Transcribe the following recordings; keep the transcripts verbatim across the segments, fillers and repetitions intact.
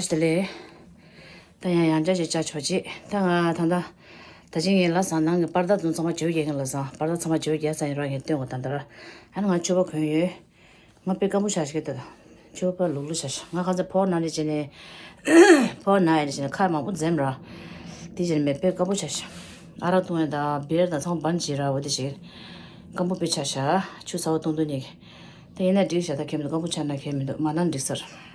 ཞིག་ལས། ད་ཡང་ཡང་བསྐྱར་ཞིག་བཅར་ཆོག་ཅིག་ད་ང་ད་ལྟ་ད་ཅི་ངས་ལབ་སོང་། ནང་གི་པར་ད་དུང་ཚང་མ་བརྗེ་པོ་རྒྱག་གིན་ལབ་སོང་། པར་ད་ཚང་མ་བརྗེ་པོ་རྒྱག་ཚར་ཡིན་ར། ངས་སྟོན་གོ་ད་ལྟ་ར། ཨ་ནི་ང་ཕྱུ་པ་གོན་ཡོད། ང་དཔེ་སྐམ་པོ་ཆགས་ཤག་ད། ཕྱུ་པ་ལུག་ལུག་ཆགས་ཤག་ང་ཁ་ཚ་ཕོ་ན་ནི་བྱས་ནས། ཕོ་ན་ཡ་ནི་བྱས་ནས་ཁ་མང་པོ་འཛེམ་ར། དེ་བྱས་ནས་མེད་དཔེ་སྐམ་པོ་ཆགས་ཤག་ཨ་རག་འཐུང་ཡ་དང་བི་ཡར་དང་ཚང་མ་བན་བྱས་ར། འོ་དེ་བྱས། སྐམ་པོ་དཔེ་ཆགས་ཤག་ཆུ་ཚ་པོ་བཏུང་བཏུང་ནས། ད་ཡིན་ན་འགྲིག་ཤག་ད་ཁྱད་མི་འདུག་སྐམ་པོ་ཆགས་ན་ཁྱད་མི་འདུག་མ་ན་འགྲིག་ས་རེད།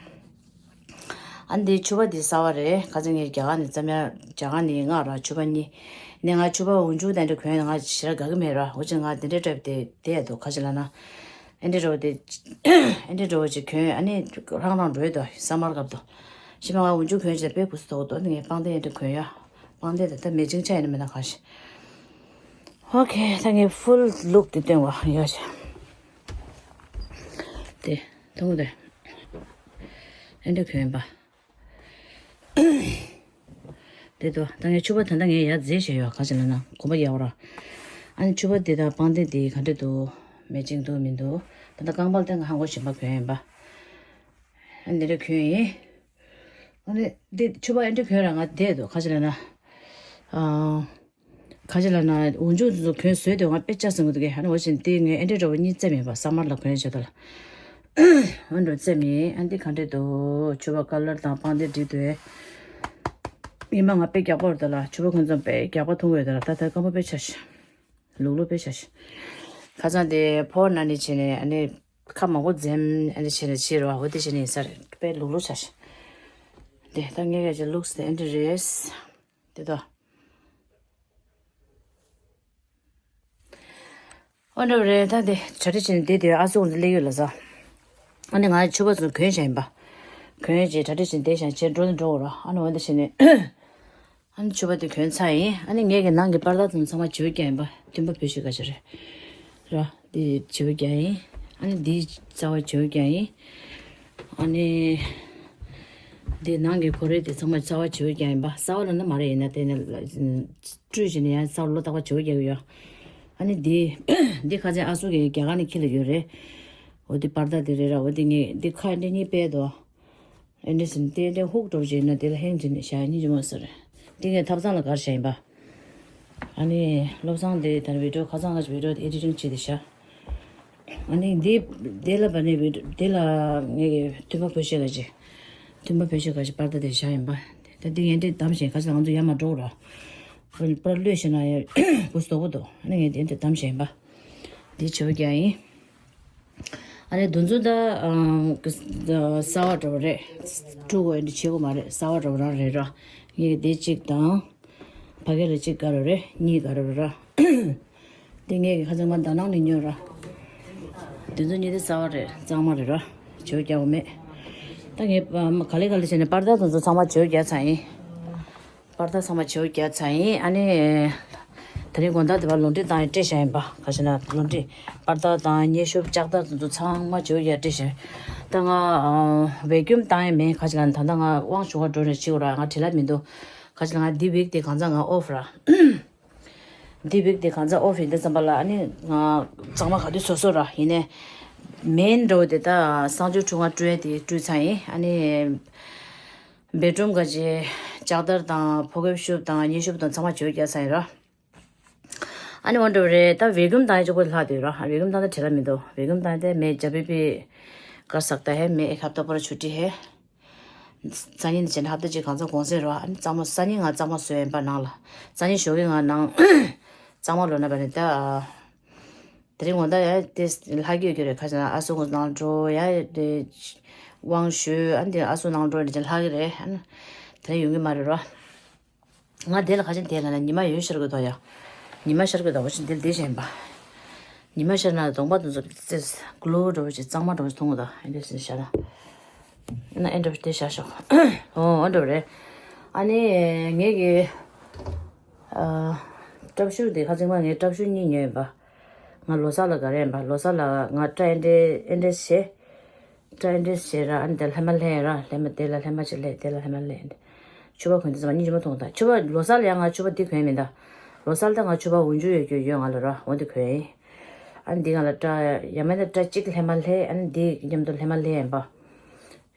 ཨ་འདི་ཕྱུ་པ་འདི་གསར་པ་རེད། ཁ་སང་ངས་རྒྱ་གར་ནས་བརྩམས་ཡ། རྒྱ་གར་ནས་མངགས་ར་ཕྱུ་པ་གཉིས། ནས་ང་ཕྱུ་པ་འོག་འཇུག་དེ་འདྲ་གོན་ཡ་ང་ཞེ་དྲག་དགའ་གི་མེད་ར། འོ་ཅི་ང་དེ་འདྲའི་སྤྲད་དེ་བསྡད་ཡ་འདུག་ག་ཅི་ལབ་ན། ཨེ་འདྲའི་འདྲ་བོ་དེ། ཨེ་འདྲའི་འདྲ་བོ་ཅིག་གོན་ཨ་ནི་རང་རང་འགྲོ་ཡ་འདུག་ས་མར་སྐབས་དུ། ཞི་མ་ང་འོག་འཇུག་གོན་ཅིག་དཔེ་བུ་སུ་དོག་འདུག་ངས་པང་གདན་ཨེ་འདྲ་གོན་ཡ། པང་གདན་དེ་ད་མེ་ཅིང་ཆ་ཡིན་ན་མིན་ན་གང་ཤེས། ཨོ་ཁེ། ད་ངས་ཕུལ་ལུག་དེ་སྟོན་བ་ཡོད་ཤག་དེ། མཐོང་གི་འདུག་ཨེ་འདྲ་གོན་པ། དེ་དོ། ད་ངས་ཕྱུ་པ་ད་ལྟ་ངས་ཡར་འཛེགས་བཞག་ཡོད། ག་ཅི་ལབ་ན་གོམ་པ་ཡག་པོ་ར། ཨ་ནི་ཕྱུ་པ་དེ་དང་པང་གདན་དེ་ག་འདྲ་འདུག་མེ་ཅིང་འདུག་མི་འདུག་ད་ལྟ་རྐང་པ་སྟེང་ག་ཧང་གོ་ཞིམ་པ་གོན་ཡིན་པ། ཨ་ནི་འདི་འདྲ་གོན་ཡིན། ཨ་ནི་འདི་ཕྱུ་པ་ཨེ་འདྲ་གོན་ར་ང་བསྡད་འདུག་ག་ཅི་ལབ་ན། ཨ། ག་ཅི་ལབ་ན་འོག་འཇུག་དེ་ཚོ་གོན་བཟོས་དེ་ང་དཔེ་ཆ་ཟིན་གི་འདུག་གས། ཨ་ནི་འོ་བཞིན་དེ་ངས་ཨེ་འདྲའི་འདྲ་བོ་གཉིས་བཙེམས་ཡིན་པ། ས་མར་ལ་གོན་བྱེད་དོ་ལ། འོ་འདྲ་བཙེམས་ཡིན། ཨ་འདི་ག་འདྲས་འདུག་ཕྱུ་པ་ཀ་ལར་དང་པང་གདན་འགྲིག་འདུག་ཡིན་མ་ང་དཔེ་རྒྱག་པ་རེད་ད་ལ། ཕྱུ་པ་ཁོང་ཚོ་དཔེ་རྒྱག་པ་མཐོང་གི་ཡོད་ད་ལ། ད་ལྟ་སྐམ་པོ་དཔེ་ཆ་ཤི། ལུག་ལུག་དཔེ་ཆ་ཤི། ཁ་སང་དེ་ཕོ་ན་ནི་བྱས་ནས་ཨ་ནི་ཁ་མང་པོ་འཛེམ་ཨ་ནི་བྱས་ནས་བྱས་རོགས། འོ་དེ་བྱས་ནས་ཡིན་ས་རེད། དཔེ་ལུག་ལུག་ཆ་ཤི། དེ་ད་ངས་ག་ཅི་ལུག་སི་ཨེ་འདྲ་རེད། དེ་དོ། ཨོ་འདྲ་བ་རེད། ད་དེ་གྲ་སྒྲིག་བྱས་ནས་བསྡད་དེ་ཨ་སུ་ཁོང་ཚོ་སླེབས་ཡོད་ལ་ཟ། ཨ་ནི་ང་ཕྱུ་པ་ཚོ་གོན་བཞག་ཡིན་པ། གོན་བྱས་གྲ་སྒྲིག་བྱས་ནས་བསྡད་བཞག་བྱས་འགྲོ་ནི་འགྲོ་འོ་ར། ཨ་ནི་འོ་འདི་བྱས་ནས། ཨ་ནི་ཕྱུ་པ་དེ་གོན་ཚར་ཡིན། ཨ་ནི་ངས་ཀྱི་ནང་གི་པར་ད་ཚོ་ཚང་མ་བྱིའུ་རྒྱག་ཡིན་པ། མཐུན་པ་བོད་ཤིག་ག་ཅི་རེད། ར། འདི་བྱིའུ་རྒྱག་ཡིན། ཨ་ནི་འདི་རྩ་བ་བྱིའུ་རྒྱག་ཡིན། ཨ་ནི། འདི་ནང་གི་གོ་རེ་དེ་ཚང་མ་རྩ་བ་བྱིའུ་རྒྱག་ཡིན་པ། རྩ་བ་ལ་ན་མ་རེད། ཡིན་ན་དེ་ནི། སྤྲུལ་བྱས་ནས་ཡང་རྩ་བ་ལོ་རྟག་པར་བྱིའུ་རྒྱག་གི་ཡོད། ཨ་ནི་འདི། འདི་ཁ་ཚན་ཨ་སུ་གི་རྒྱ་གར་ནས་ཁྱི་ལ་ཡོད་རེད། འོ་འདི་པར་ད་དེ་རེད་ར། འོ་འདི་ངས་འདི་ཁ་འདི་གཉིས་སྤེལ་དོ། ཨེ་འདྲ་ཟིན་ཏེ་འདྲ་ཧུག་འགྲོ་བྱས་ན་དེ་ལ་ཧེང་བྱས་ནས་བཞག་ཡིན་གྱི་མོ་ཟེར། འདི་ངས་ཐབ་ཚང་ལ་བཀར་བཞག་ཡིན་པ། ཨ་ནི་བློ་བཟང་དེ་ད་བི་ཌིའོ་ཁ་ཚང་ཁ་ཅིག་བི་ཌིའོ་དེ་ཨེ་ཌི་ཊིང་བྱས་ཏེ་བཞག་ཨ་ནི་འདི་དེ་ལ་བ་ནི་བི་ཌིའོ་དེ་ལ་ངས་མཐུན་པ་བོད་ཤེས་ཁ་ཅིག་མཐུན་པ་བོད་ཤེས་ཁ་ཅིག་པར་ད་དེ་བཞག་ཡིན་པ། ད་འདི་ངས་འདི་བདམས་བཞག་ཁ་ཅིག་ང་ཚོ་ཡར་མ་འགྲོ་ར། པར་བློས་ཤེས་ན་ཡ་བུ་སྟོབས་པོ་འདུག་ཨ་ནི་ངས་འདི་འདི་བདམས་བཞག་ཡིན་པ། འདི་བྱེད་པ་རྒྱག་ཡིན། ཨ་ནི་འདི་ཚོ་ད་ཨང་གི་གསར་པ་འདྲ་བོ་རེད། ཀྲུ་གོ་འདི་བྱེད་དགོས་མ་རེད། གསར་པ་འདྲ་བོ་རང་རེད་ར། ངས་འདི་གཅིག་དང་། ཕ་གི་ལ་གཅིག་དགའ་རོ་རེད། གཉིས་དགའ་རོ་ར། འདི་ངས་ཀྱི་ཁ་སང་མ་ད་ནང་ནས་ཉོས་ར། འདི་ཚོ་གཉིས་དེ་གསར་པ་རེད། གཙང་མ་རེད་ར། བྱེད་པ་རྒྱག་དགོས་མེད། ད་ངས་ག་ལེ་ག་ལེ་བྱས་ནས་པར་ད་དེ་ཚོ་ཚང་མ་བྱེད་པ་རྒྱག་ཚར་ཡིན། པར་ད་ཚང་མ་བྱེའུ་རྒྱག་ཚར་ཡིན། ཨ་ནི། དེ་རིང་དགོང་དག་དེ་བར་ལོན་ཊི་བཏང་ཡས་སྤྲད་བཞག་ཡིན་པ། ག་ཅི་ན་ལོན་ཊི། པར་ད་དང་སྙན་ཞུ་ལྕགས་དར་དེ་ཚོ་ཚང་མ་བྱེའུ་རྒྱག་སྤྲད་བཞག་ད་ང་ཨ་བེ་ཀུམ་བཏང་ཡས་མེད། ག་ཅི་ལ་ད་ལྟ་ང་དབང་ཞུ་བ་འགྲོ་ནས་བྱེད་དགོས་ར། ང་བྲེལ་བ་མི་འདུག་ག་ཅི་ལ་ང་འདི་ཝིག་དེ་གང་ཚ་ང་ཨོཕ་ར། འདི་ཝིག་དེ་གང་ཚ་ཨོཕ་ཡིན་དུས་ཙམ་པ་ལ་ཨ་ནི་ང་གཙང་མ་ག་དུས་བཟོ་བཟོ་ར། ཡིན་ནའི་མེན་འགྲོ་དེ་ད་གསང་སྤྱོད་ཁྲུང་ང་སྤྲུལ་ཡས་དེ་སྤྲུལ་ཚར་ཡིན། ཨ་ནི། བེ་ཀུམ་ག་ཅི། ལྕགས་དར་དང་ཕོ་རྒོད་ཤུབས་དང་སྙན་ཞུ་དང་ཚང་མ་བྱེའུ་རྒྱག་ཚར་ཡིན་ར། ཨ་ནི་འོ་འདྲ་བ་རེད། ད་བེ་ཀུམ་བཏང་ཡས་ཅིག་པོ་ལྷག་དུས་ར། བེ་ཀུམ་བཏང་ད་བྲེལ་བ་མི་འདུག་བེ་ཀུམ་བཏང་དེ་མེ་ཇ་པི་པི་ཀར་སག་ད་ཧེ། མེ་ཨེ་ཁབ་ཏ་པོ་ར་ཆུ་ཊི་ཧེ། སང་ཉིན་བྱས་ན་ཧབ་ཏ་གཅིག་གང་ཚ་གོང་ཚད་ར། ཨ་ནི་གཙང་མ་སང་ཉིན་ང་གཙང་མ་བཟོས་ཡིན་པ་ནང་ལ། སང་ཉིན་ཞོགས་ཀས་ང་ནང་གཙང་མ་ལོན་ན་བ་ནི་ད། དེ་རིང་དགོང་དག་ཡ་དེ་ལྷག་གི་ཡོད་ཀྱི་རེད། ཁ་ཅིག་ཨ་སུ་ཁོང་ཚོ་ནང་འགྲོ་ཡ་དེ། དབང་ཞུས་ཨ་ནི་དེ་ཨ་སུ་ནང་འགྲོ་ནས་ལྷག་གི་རེད། ཨ་ནི་དེ་རིང་ཡོང་གི་མ་རེད་ར། ང་དེ་ལ་ཁ་ཅིག་དེ་ལ་ན་ཉི་མ་ཡོད་ཤར་གི་འདུག་ཡ། ཉི་མ་ཤར་གི་འདུག་འོ་ཅི་འདིར་བསྡད་བཞིན་པ། ཉི་མ་ཤར་ན་གདོང་པ་དེ་ཚོ་ཙེ་གློ་བོ་འདྲ་བོ་ཅིག་གཙང་མ་འདྲ་བོ་ཅིག་མཐོང་གི་འདུག་ཨེ་འདྲ་ཞིག་བཞག་ན། ཨེ་འདྲ་བོ་དེ་བཞག་ཤོག་ཨོ་ཨེ་འདྲ་བོ་རེད། ཨ་ནི་ངས་ཀྱི། ཨ། སྐྲ་ཤུར་དེ་ཁ་ཅིག་མ་ངས་སྐྲ་ཤུར་གཉིས་ཉོས་ཡིན་པ། ང་ལོ་གསར་ལ་ག་རེ་ཡིན་པ། ལོ་གསར་ལ་ང་སྐྲ་ཨེ་འདྲས་ཨེ་འདྲས་བྱས། སྐྲ་ཨེ་འདྲས་བྱས་ར། ཨ་ནི་དེ་ལྷས་མ་ལྷས་ར། ལྷས་མ་དེ་ལ་ལྷས་མ་ཅིག་ལྷས། དེ་ལ་ལྷས་མ་ལྷས། ཕྱུ་པ་གོན་དུས་ཙམ་པ་སྙིང་རྗེ་མོ་མཐོང་ད། ཕྱུ་པ་ལོ་གསར་ལ་ཡང་ང་ཕྱུ་པ་འདི་གོན་མིན་ད། ལོ་གསར་ད་ང་ཕྱུ་པ་འོག་འཇུག་ཡོད་རྒྱུ་ཡོད་ང་ལ་ར། འོ་འདི་གོན་ཡིན། ཨ་ནི་འདི་ང་ལ་སྐྲ་ཡ་མེད་ན་སྐྲ་གཅིག་ལྷས་མ་ལྷས། ཨ་ནི་འདི་མཉམ་དུ་ལྷས་མ་ལྷས་ཡིན་པ།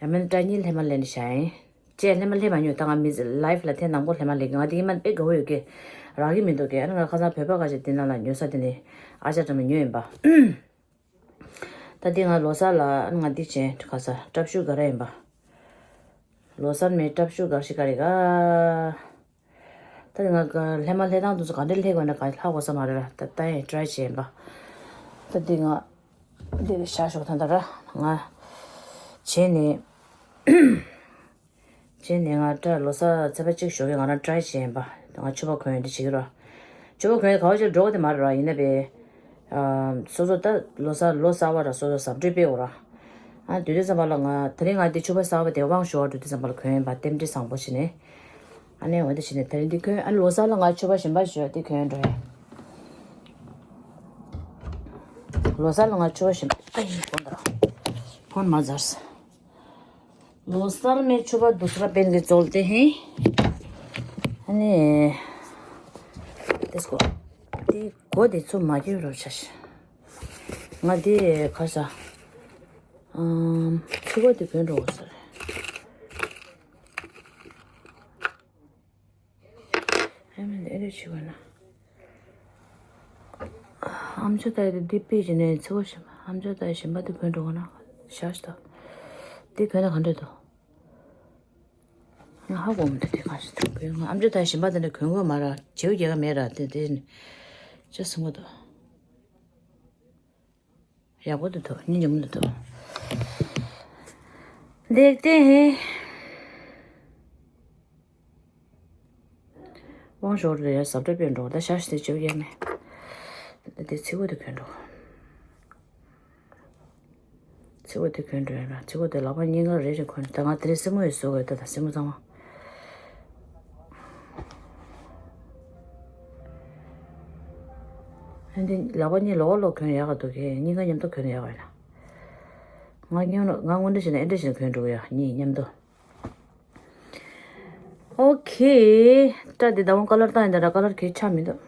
ཡ་མེད་ན་སྐྲ་གཉིས་ལྷས་མ་ལྷས་ནས་བཞག་ཡིན། ཅེས་སླེབས་མ་སླེབས་མ་ཉོས། ད་ང་མི་ལའིབ་ལ་ཐེངས་དང་པོ་སླེབས་མ་སླེབས་ཀྱི། ང་དེ་ཡིན་མ་དཔེ་དགའ་བོ་ཡོད་ཀྱི། རག་གི་མི་འདུག་གི། ཨ་ནི་ང་ཁ་སང་བོད་པ་ཁ་ཤས་དེ་ནང་ལ་ཉོ་ས་དེ་ནི་ཨ་ཅག་འདྲ་མ་ཉོས་ཡིན་པ། ད་དེ་ང་ལོ་གསར་ལ་ཨ་ནི་ང་འདི་བྱས་ཁ་སང་སྐྲ་བཤུ་ག་རེ་ཡིན་པ། ལོ་གསར་མའི་སྐྲ་བཤུ་ག་ཞིག་ག་རེ་ག་ད་ང་ལྷས་མ་ལྷས་སྟངས་དུ་ཚོ་ག་འདྲ་ལྷས་དགོས་ན་ག་ལྷ་དགོས་ས་མ་རེད་ར། ད་ད་ཡིན་ཊ་རའི་བྱས་ཡིན་པ། ད་འདི་ང་འདི་ལ་ཤ་ཤོག་ད་ད་ར་ང་བྱས་ནས་བྱས་ནས་ང་སྐྲ་ལོ་གསར་ཚེས་པ་གཅིག་ཞོགས་ཀས་ང་རང་ཊ་རའི་བྱས་ཡིན་པ། ད་ང་ཕྱུ་པ་གོན་ཡོད་འདི་བྱེད་ཀྱི་ར། ཕྱུ་པ་གོན་ཡོད་ག་བ་ཅིག་འགྲོ་གི་དེ་མ་རེད་ར། ཡིན་ན་བས་སོ་སོ་ད་ལོ་གསར་ལོ་གསར་བ་ར་སོ་སོ་ཟབ་སྤྲོས་སྤེལ་འོ་ར། ཨ་དུས་དུས་ཙམ་པ་ལ་ང་དེ་རིང་ང་དེ་ཕྱུ་པ་གསར་བ་དེ་དབང་ཞུ་བ་འགྲོ་དུས་ཙམ་པ་ལ་གོན་ཡིན་པ། རྟེན་འབྲེལ་བཟང་པོ་བྱས་ནས། ཨ་ནི་འོ་དེ་བྱས་ནས་དེ་རིང་འདི་གོན། ཨ་ནི་ལོ་གསར་ལ་ང་ཕྱུ་པ་གཞན་པ་ཞུ་བ་དེ་གོན་འགྲོ་ཡ། ལོ་གསར་ལ་ང་ཕྱུ་པ་གཞན་པ། ཨ་ཡིན་གོན་འདྲ། ཕོན་མ་ཟར། ལོ་གསར་མའི་ཕྱུ་པ་དུ་སར་པན་གྱི་ཙོལ་ཏེ་ཧེ། ཨ་ནི་དེ་སྐོ་དེ་གོ་དེ་ཚོ་མ་སྐྱོན་རོ་ཆ་ཤ། ང་དེ་ཁ་ཤ། ཨམ་ཚིག་པ་དེ་གོན་འགྲོ་གོ་ས་རེད། ཨེ་མ་ནི་ཨེ་རེ་བྱེད་དགོས་ན། ཨམ་ཅོག་ལྟ་ཡི་དེ་འདི་དཔེ་བྱས་ནས་ཚེ་བོ་ཞིམ་པ། ཨམ་ཅོག་ལྟ་ཡི་ཞིམ་པ་དེ་གོན་འགྲོ་དགོས་ན་ཤ་ཤ་ད། དེ་གོན་ན་ག་འདྲ་འདུག་ང་ཧ་གོ་མི་འདུག་དེ་ག་ཞིག་འདུག་གོན། ང་ཨམ་ཅོག་ལྟ་ཡི་ཞིམ་པ་དེ་འདྲ་གོན་དགོས་མ་ར། བྱེའུ་རྒྱལ་ཁ་མེད་ར། དེ་དེ་ནི་ཅི་སྲིད་མོ་འདུག་ཡག་པོ་འདུག་འདུག་སྙིང་རྗེ་མོ་འདུག་འདུག་འདེགས་ཏེ་ཧེ། དབང་ཞོར་རེ་ཟབ་སྤྲོས་སྤེལ་འགྲོ། ད་ཤ་ཤ་དེ་བྱེའུ་རྒྱལ་མེད། དེ་ཚིག་པ་དེ་གོན་འགྲོ། ཚིག་པ་དེ་གོན་འགྲོ་ཡ་ར། ཚིག་པ་དེ་ལག་པ་གཉིས་ཀ་རེ་རེ་གོན། ད་ང་དེ་རིང་སེན་མོ་ཡོད་བཟོ་དགོས། ད་ད་སེན་མོ་ཚང་མ། ཨ་འདི་ལག་པ་གཉིས་ལོག་ལོག་གོན་ཡག་ག་འདུག་གས། གཉིས་ཀ་མཉམ་དུ་གོན་ཡག་ག་ཡིན་ན། ང་སྔོན་ང་སྔོན་འདྲ་བྱས་ན་ཨེ་འདྲ་བྱས་ན་གོན་འགྲོ་གི་ཡ། གཉིས་མཉམ་དུ། ཨོ་ཁེ། སྐྲ་འདི་ཟླ་བ་ཀ་ལར་བཏང་ཡིན་ད་ར། ཀ་ལར་གས་ཆགས་མི་འདུག་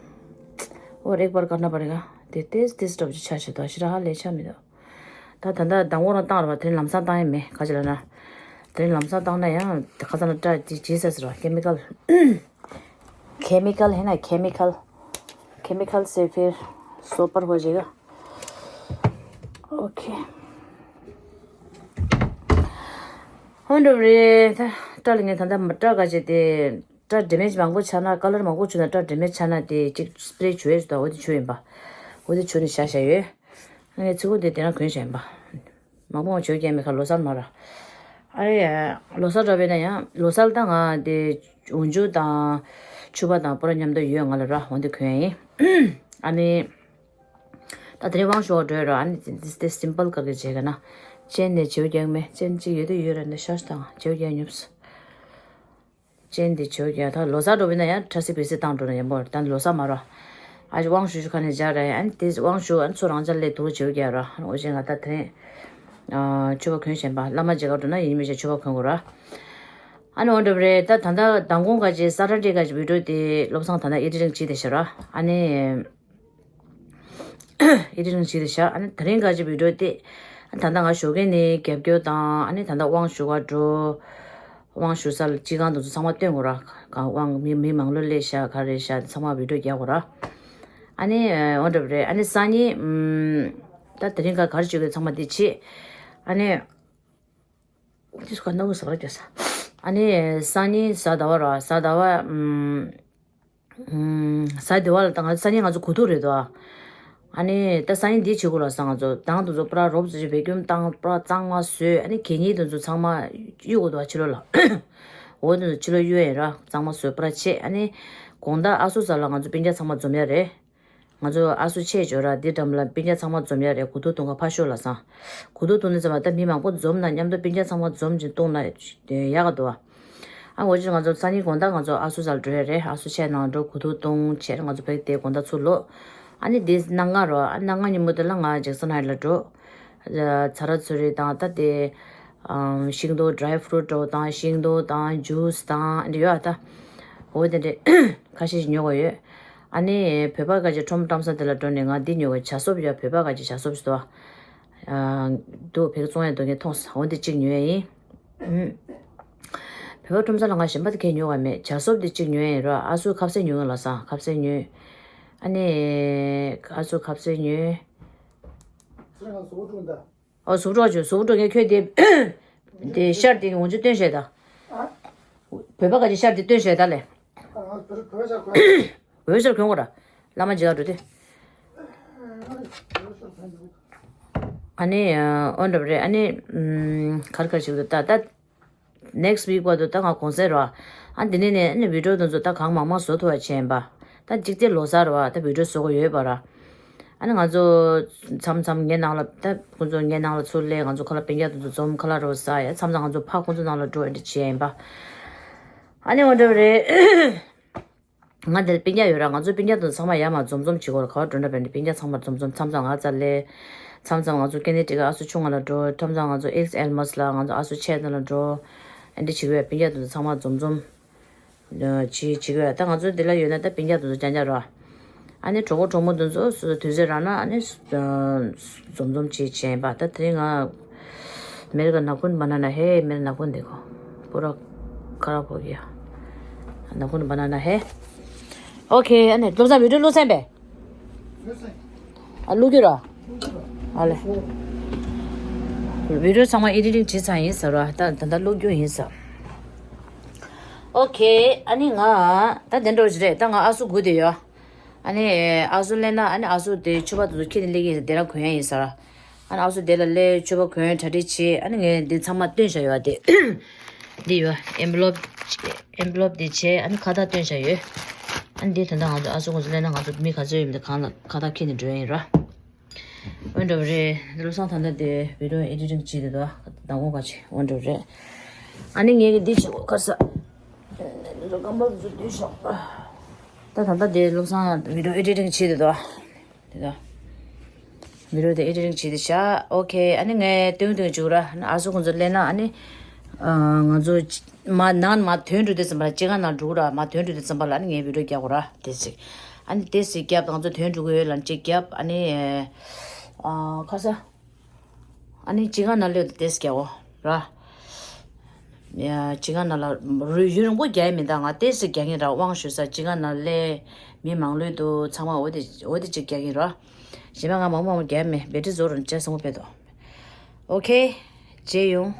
ཨོ་རེག་པར་ཀར་ན་པར་ག་དེ་ཏེས་ཏེས་སྐྲ་ཅིག་ཆགས་བྱེད་དོ་ཞི་ར་ཧ་ལས་ཆགས་མི་འདུག་ད་ད་ལྟ་ཟླ་ངོ་རང་བཏང་ར་བ། དེ་རིང་ལམ་སང་བཏང་ཡིན་མེད། ག་ཅི་ལ་ན། དེ་རིང་ལམ་སང་བཏང་ན་ཡང་དེ་ཁ་སང་ན་སྐྲ་ཅིག་བྱེད་ས་ཟེར་བ། ཀེ་མི་ཀལ། ཀེ་མི་ཀལ་ཧེ་ན་ཀེ་མི་ཀལ། ཀེ་མི་ཀལ་སེ་ཕིར་སོ་པར་ཧོ་ཇེ་ག་ཨོ་ཁེ། ཧོན་འགྲོ་རེད་ད། སྐྲ་ལ་ངས་ད་ལྟ་སྐྲ་ག་ཅེ་དེ། སྐྲ་ཌེ་མེཇ་མང་པོ་ཆགས་ན། ཀ་ལར་མང་པོ་བྱུང་ན་སྐྲ་ཌེ་མེཇ་ཆགས་ན་དེ་གཅིག་སི་པི་རེ་བྱུག་ཡས་ད། འོ་དེ་བྱུག་ཡིན་པ། འོ་དེ་བྱུག་ནས་བཞག་བཞག་ཡོད། ངས་ཚིག་གོ་དེ་དེ་རང་གོན་བཞག་ཡིན་པ། མང་པོ་བྱུག་རྒྱག་མེད་ཁ་ལོ་གསར་མ་ར། ཨ་རེ་ཡ། ལོ་གསར་འགྲོ་བས་ན་ཡང་ལོ་གསར་ད་ང་དེ་འོག་འཇུག་དང་ཕྱུ་པ་དང་པོ་ར་མཉམ་དུ་ཡོད་ང་ལ་ར། འོ་དེ་གོན་ཡིན། ཨ་ནི། ད་དེ་རིང་དབང་ཞུ་བ་འགྲོ་ཡ་ར། ཨ་ནི་དེ་དེ་སིམ་པལ་ག་གི་བྱེད་ག་ན། ཅན་ནས་བྱེའུ་རྒྱག་མེད། ཅན་གཅིག་ཡོད་དུ་ཡོད་ར། འདི་ཤ་ཤ་དང་བྱེའུ་རྒྱག་ཉོབས། ཅན་འདི་བྱེའུ་རྒྱག་ད་ལོ་གསར་འགྲོ་བས་ན་ཡང་ཁྲ་སི་པི་སི་བཏང་འགྲོ་ན་ཡང་པོ་ར། ད་ལོ་གསར་མ་ར། ཨ་ཅི་དབང་ཞུ་ཞུ་ཁ་ནས་སྦྱར་ར། ཨ་ནི་དེ་དབང་ཞུ་ཨ་ནི་ཚོ་རང་ཅག་ལས་དུ་བྱེའུ་རྒྱག་ར། ཨ་ནི་འོ་ཅན་ང་ད་དེ་རིང་ཕྱུ་པ་གོན་བཞིན་པ། བླ་མ་མཇལ་ག་འགྲོ་ན་ཡིན་མི་བྱེད་ཕྱུ་པ་གོན་དགོས་ར། ཨ་ནི་འོ་འདྲ་བ་རེད། ད་ད་ལྟ་མདང་དགོང་ག་ཅི་ས་ཊར་ཌེ་ག་ཅི་བི་ཌི་ཡོ་དེ་བློ་བཟང་ད་ལྟ་ཨེ་ཌི་ཊིང་བྱེད་བསྡད་ཤག་ར། ཨ་ནི་ཨེ་ཌི་ཊིང་བྱེད་བསྡད་ཤག་ཨ་ནི་དེ་རིང་ག་ཅི་བི་ཌི་ཡོ་དེ་ད་ལྟ་ང་ཞོགས་ཀས་ནས་རྒྱབ་སྐྱོར་དང་། ཨ་ནི་ད་ལྟ་དབང་ཞུ་ག་འགྲོ། དབང་ཞུ་ས་ལ་སྤྱི་ཁང་དེ་ཚོ་ཚང་མ་སྟོན་དགོས་ར། གང་དབང་མི་མི་མང་ལོས་སླེབས་ཤག་ག་རེ་ཤག་ཚང་མ་བི་ཌི་ཡོ་རྒྱག་དགོས་ར། ཨ་ནི་འོ་འདྲ་བ་རེད། ཨ་ནི་སང་ཉིན་ད་དེ་རིང་ག་ག་རེ་བྱེད་དགོས་ཚང་མ་དེ་བྱེད། ཨ་ནི། དེ་སུ་ག་ནོ་གི་ཟ་བར་རྒྱག་ས། ཨ་ནི་སང་ཉིན་གཟའ་ཟླ་བ་ར། གཟའ་ཟླ་བ་ཨམ། ཨམ། གཟའ་ཟླ་བ་ལ་ད་ང་སང་ཉིན་ང་ཚོ་གོ་ཐུག་རེད་དོ། ཨ་ནི་ད་སང་ཉིན་འདི་བྱེད་དགོས་ལ་ས། ང་ཚོ་དང་དུ་ཚོ་པྲ་རོབ་ཙམ་ཅིག་བེ་ཀུམ་བཏང་། པྲ་གཙང་མ་བཟོས། ཨ་ནི་གད་སྙིགས་དུ་ཚོ་ཚང་མ་གཡུག་དགོས་དོ་ཕྱི་ལོགས་ལ། འོ་དུ་ཚོ་ཕྱི་ལོགས་གཡུག་ཡིན་ར། གཙང་མ་བཟོས་པྲ་ཆེ། ཨ་ནི་དགོང་དག་ཨ་སུ་ས་ལ་ང་ཚོ་སྤུན་ཀྱག་ཚང་མ་འཛོམས་ཡ་རེད། ང་ཚོ་ཨ་སུ་ཆེ་འཇོ་ར་འདི་འགྲམ་ལ་སྤུན་ཀྱག་ཚང་མ་འཛོམས་ཡ་རེད། གོ་ཐུག་གཏོང་ག་ཕ་ཤོ་ལ་སང་། གོ་ཐུག་གཏོང་ནི་ཙམ་པ་ད་མི་མང་པོ་འཛོམས་ན་མཉམ་དུ་སྤུན་ཀྱག་ཚང་མ་འཛོམས་ཅིག་གཏོང་ན་ཡག་ག་འདུག་བ། ཨ་འོ་ཅི་ང་ཚོ་སང་ཉིན་དགོང་དག་ང་ཚོ་ཨ་སུ་ས་ལ་འགྲོ་ཡ་རེད། ཨ་སུ་ཆེ་ནང་འགྲོ། གོ་ཐུག་གཏོང་བྱས་ང་ཚོ་བེག་དེ་དགོང་དག་ཚུར་ལོག་ཨ་ནི་དེ་གནངས་ལྔ་རོ། ཨ་གནངས་ལྔ་ཉིན་མོ་དེ་ལ་ང་ཇེག་སན་ཧའེ་ལ་འགྲོ། ཚ་ར་ཚུ་རི་དང་ད་དེ། ཤིང་ཏོག་ཌ་རའི་ཕུ་རུ་ཊི་འདྲ་བོ་དང་། ཤིང་ཏོག་དང་ཇུས་དང་འདི་ཡོད་ཨ་ད། འོ་དེ་འདྲས་ཁ་ཤས་ཤིག་ཉོ་དགོས་ཡོད། ཨ་ནི་བོད་པ་ག་ཅིག་ཁྲོམ་བཀྲམ་ས་དེ་ལ་འགྲོ་ནས་ང་འདི་ཉོ་དགོས། ཇ་སོབ་ཡ། བོད་པ་ག་ཅིག་ཇ་སོབ་ཞིག་འདུག་ཨ། འདུག་བེག་བཙོང་ཡ་འདུག་ངས་མཐོང་སོང་། འོ་འདི་གཅིག་ཉོ་ཡ་ཡིན། བོད་པ་ཁྲོམ་ས་ལ་ང་གཞན་པ་དེ་གས་ཉོ་བ་མེད། ཇ་སོབ་དེ་གཅིག་ཉོ་ཡིན་རོ། ཨ་སུ་ཁ་ཟས་ཉོ་ཡིན་ལ་སང་ཁ་ཟས་ཉོས། ཨ་ནི་ཨ་སུ་ཁ་ཟས་ཉོས། ཨོ་གཟུགས་སྒྲོག་བྱོས། གཟུགས་སྒྲོག་ངས་ཁྱོད་དེ་དེ་ཤར་དེ་ངོ་ཅུ་སྟོན་བྱས་ད། བོད་པ་ག་ཅི་ཤར་དེ་སྟོན་བྱས་ད་ལས། བོད་ཤར་གྱོན་དགོས་ར། བླ་མ་མཇལ་ཁ་འགྲོ་དུས། ཨ་ནི་ཨོ་འདྲ་བ་རེད། ཨ་ནི་གར་གར་ཞིག་ཏུ་ད་ད། next week བར་དུ་ད་ང་གུང་སེང་རེད་བ། ཨ་འདི་ནས་ནས་ཨ་ནི་video དེ་ཚོ་ད་གང་མང་མང་བཟོ་ཐུབ་པ་བྱས་ཡིན་པ། ད་གཅིག་དེ་ལོ་གསར་རེད་བ། ད་video བཟོ་དགོས་ཡོད་པ་ར། ཨ་ནི་ང་ཚོ་མཚམས་མཚམས་ངའི་ནང་ལ་ད་ཁོང་ཚོ་ངའི་ནང་ལ་ཚུར་སླེབས། ང་ཚོ་ཁ་ལག་སྤུན་ཀྱག་དེ་ཚོ་འཛོམས། ཁ་ལག་རོ་ཟ་ཡ། མཚམས་མཚམས་ང་ཚོ་ཕ་ཁོང་ཚོ་ནང་ལ་འགྲོ། ཨེ་འདྲ་བྱས་ཡིན་པ། ཨ་ནི་འོ་འདྲ་བ་རེད། ང་འདིར་སྤུན་ཀྱག་ཡོད་ར། ང་ཚོ་སྤུན་ཀྱག་དེ་ཚོ་ཚང་མ་ཡར་མར་འཛོམས་འཛོམས་བྱེད་དགོས་ར། ག་བ་འགྲོ་འདྲ་བས་ནི་སྤུན་ཀྱག་ཚང་མ་འཛོམས་འཛོམས། མཚམས་མཚམས་ང་རྩ་ལས། མཚམས་མཚམས་ང་ཚོ་ཀེ་ནེ་ཊི་ཀ་ཨ་སུ་ཆུང་ང་ལ་འགྲོ། མཚམས་མཚམས་ང་ཚོ་ཨེལ་ཨེལ་མོ་སི་ལ། ང་ཚོ་ཨ་སུ་ཆེ་ན་ལ་འགྲོ། ཨེ་འདྲ་བྱེད་ཀྱི་ཡོད། སྤུན་ཀྱག་དེ་ཚོ་ཚང་མ་འཛོམས་འཛོམས་བྱེད་བྱེད་ཀྱི་ཡོད། ད་ང་ཚོ་འདི་ལ་ཡོད་ན་ད་སྤུན་ཀྱག་དེ་ཚོ་རྐྱང་རྐྱང་ར། ཨ་ནི་གྲོགས་པོ་གྲོགས་མོ་དེ་ཚོ་སུ་དུས་ཚོད་རག་ན་ཨ་ནི་འཛོམས་འཛོམས་བྱེད་བྱེད་ཡིན་པ། ད་དེ་རིང་ང་मेरे को नाखून बनाना है। मेरा नाखून देखो, पूरा खराब हो गया। नाखून बनाना है। ཨོ་ཁེ། ཨ་ནི་བློ་བཟང་བི་ཌི་ཡོ་བློ་བཟང་པས། ཨ་བླུག་རྒྱུ་ར། ཨ་ལེ། བི་ཌི་ཡོ་ཚང་མ་ཨེ་ཌི་ཊིང་བྱེད་ཚར་ཡིན་ཟེར་ར། ད་ད་ལྟ་བླུག་རྒྱུ་ཡིན་ཟེར། ཨོ་ཁེ། ཨ་ནི་ང་ད་དེ་འགྲོ་རེད། ད་ང་ཨ་སུ་སྒུག་བསྡད་ཡོད། ཨ་ནི་ཨ་སུ་སླེབས་ན་ཨ་ནི་ཨ་སུ་དེ་ཕྱུ་པ་དེ་ཚོ་ཁྱེར་ནས་སླེབས་ཀྱི་ཡིན་ཟེར། དེ་རང་གོན་ཡ་ཡིན་ཟེར། ཨ་ནི་ཨ་སུ་དེ་ལ་སླེབས། ཕྱུ་པ་གོན། གྲ་སྒྲིག་བྱེད། ཨ་ནི་ངས་འདི་ཚང་མ་སྟོན་བཞག་ཡོད་དེ། འདི་ཡོད། ཨེན་བི་ལོབ་ཨེན་བི་ལོབ་འདི་བྱས། ཨ་ནི་ཁ་བཏགས་སྟོན་བཞག་ཡོད། ཨ་ནི་འདི་ད་ལྟ་ང་ཚོ་ཨ་སུ་ཁོང་ཚོ་སླེབས་ན་ང་ཚོ་མི་ག་ཚོད་ཡོད་མེད་དེ་གང་ལ་ཁ་བཏགས་འཁྱེར་ནས་འགྲོ་ཡ་ཡིན་ར། འོན་འགྲོ་བ་རེད། བློ་བཟང་ད་ལྟ་དེ་བི་ཌི་ཡོ་ཨེ་ཌི་ཊིང་བྱེད་དེ་འདུག་མདང་དགོང་ཁ་ཆེ། འོན་འགྲོ་བ་རེད། ཨ་ནི་ངས་ཀྱི་འདི་བྱེད་དགོས་ཁ་ས། རྐང་པ་ཚོ་བསྡུས་ཤོག་ད་ད་ལྟ་དེ་བློ་བཟང་བི་ཌི་ཡོ་ཨེ་ཌི་ཊིང་བྱེད་དེ་འདུག་དེ་དག་བི་ཌི་ཡོ་དེ་ཨེ་ཌི་ཊིང་བྱེད་དེ་བཞག་ཨོ་ཁེ། ཨ་ནི་ངས་སྟོན་སྟོན་བཅུག་ར། ཨ་སུ་ཁོང་ཚོ་སླེབས་ན་ཨ་ནི་ང་ཚོ་མ་ནང་མ་ཐོན་འགྲོ་དུས་ཙམ་པ་ལ། སྤྱི་ཁང་ནང་འགྲོ་ར། མ་ཐོན་འགྲོ་དུས་ཙམ་པ་ལ་ཨ་ནི་ངས་བི་ཌི་ཡོ་རྒྱག་དགོས་ར། དེ་ཚིག་ཨ་ནི་དེ་ཚིག་རྒྱབ། ང་ཚོ་ཐོན་འགྲོ་གི་ཡོད་ལ་ཅིག་རྒྱབ། ཨ་ནི་ཨ་ཁ་ས། ཨ་ནི་སྤྱི་ཁང་ནང་སླེབས་དུས་དེ་ཚིག་རྒྱག་འོ་ར། ཡ། སྤྱི་ཁང་ནང་ལ་རུ་ཡུན་རིང་པོ་རྒྱག་ཡ་མིན། ད་ང་ཏོག་ཙམ་རྒྱག་གིན་ར། དབང་ཞུ་ས་སྤྱི་ཁང་ནང་སླེབས། མི་མང་ལོས་འདུག་ཚང་མ་འོ་དེ་འོ་དེ་ཅིག་རྒྱག་གིན་ར། གཞན་པ་ང་མང་མང་རྒྱག་མེད། བེ་ཊི་རི་རྫོགས་རུང་ཅེས་སོང་ཕེ་དོ། ཨོ་ཁེ། མཇལ་ཡོང་།